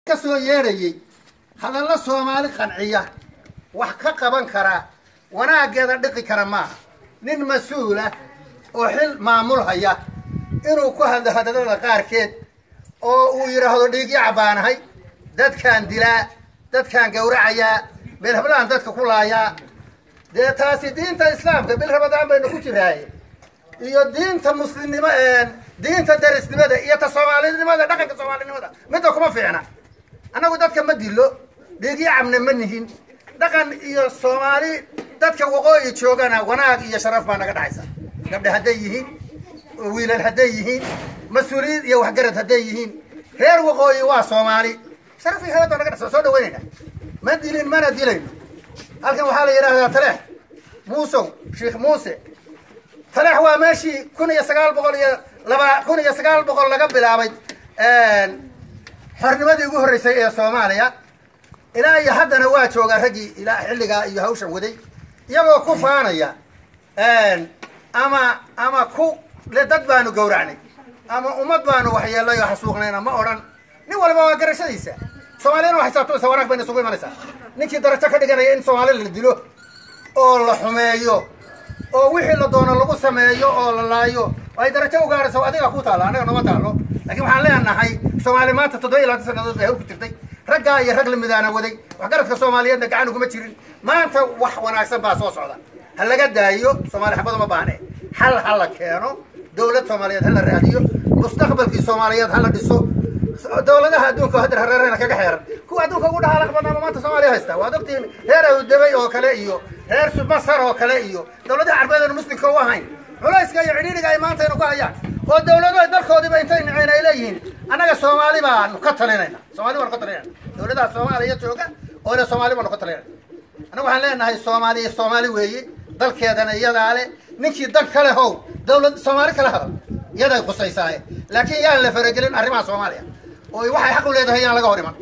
Ka soo yeedhayay hadallo Soomaali qanciya, wax ka qaban karaa, wanaaggeeda dhiqi kara maaha. Nin mas-uula oo xil maamul haya inuu ku hadlo hadallada qaarkeed oo uu yidhaahdo dhiigyo cabbaanahay, dadkaan dilaa, dadkaan gowracayaa, meel hablahan dadka ku laayaa, dee taasi diinta Islaamka, bil Ramadaan baynu ku jiraaye, iyo diinta muslimnimo, diinta darisnimada iyo ta soomaalinimada, dhaqanka soomaalinimada midda kuma fiicna. Annagu dadka ma dilo, dhiigyo cabna ma nihin. Dhaqan iyo Soomaali dadka waqooyi joogana wanaag iyo sharaf baa naga dhacaysa. Gabdhe hadday yihiin, wiilal hadday yihiin, mas-uuliyiin iyo waxgarad hadday yihiin, reer waqooyi waa Soomaali, sharaf iyo heebad baa naga dhacaysa. Soo dhaweynayna, ma dilin mana dilayno. Halkan waxaa la yidhahdaa Taleex Muusow Sheekh Muuse. Taleex waa meeshii 1902, 1900 laga bilaabay xornimadii ugu horreysay ee Soomaaliya. Ilaa iyo haddana waa joogaa raggii ilaa xilligaa iyo hawshan waday, iyagoo ku faanaya ama ku le dad baanu gowracnay ama ummad baanu waxyeelay oo xasuuqnayna ma odhan. Nin walba waa garashadiisa. Soomaaliyana waa xisaabtamaysa, wanaag bayna isugu imanaysaa. Ninkii darajo ka dhiganaya in Soomaali la dilo oo la xumeeyo oo wixii la doono lagu sameeyo oo la laayo ay darajo u gaarayso, adigaa ku taalla, annaga nooma taallo. Laakiin waxaan leenahay Soomaali maanta 27 sanadood bay hawl ku jirtay, raggaa iyo rag lamidaana waday, waxgaradka Soomaaliyeedna gacan uguma jirin. Maanta wax wanaagsan baa soo socda. Ha laga daayo, Soomaali xabad uma baahne. Xal ha la keeno, dawlad Soomaaliyeed ha la raadiyo, mustaqbalkii Soomaaliyeed ha la dhiso. Dawladaha adduunka hadda hareerena kaga xeeran, kuwa adduunka ugu dhaqaalaha badnaa maanta Soomaaliya haysta, waad ogtihiin, reer Awdabay oo kale iyo reer Masar oo kale iyo dawladaha Carbeed oonu muslimka u ahayn, culayska iyo cidhiidhiga ay maanta aynu ku hayaan oo dawlado dalkoodiiba intay naceen ay leeyihiin annaga Soomaali baanu ka talinayna, Soomaali baanu ka talinayna. Dawladaha Soomaaliya jooga oo le Soomaali baanu ka talinayna, annaga waxaan leenahay Soomaaliya Soomaali weeye, dalkeedana iyadaa le. Ninkii dan kale how dawlad Soomaali kala hadal, iyaday khusaysaaye, laakiin yaan la faragelin arrimaha Soomaaliya oo waxay xaq u leedahay yaan laga hor iman.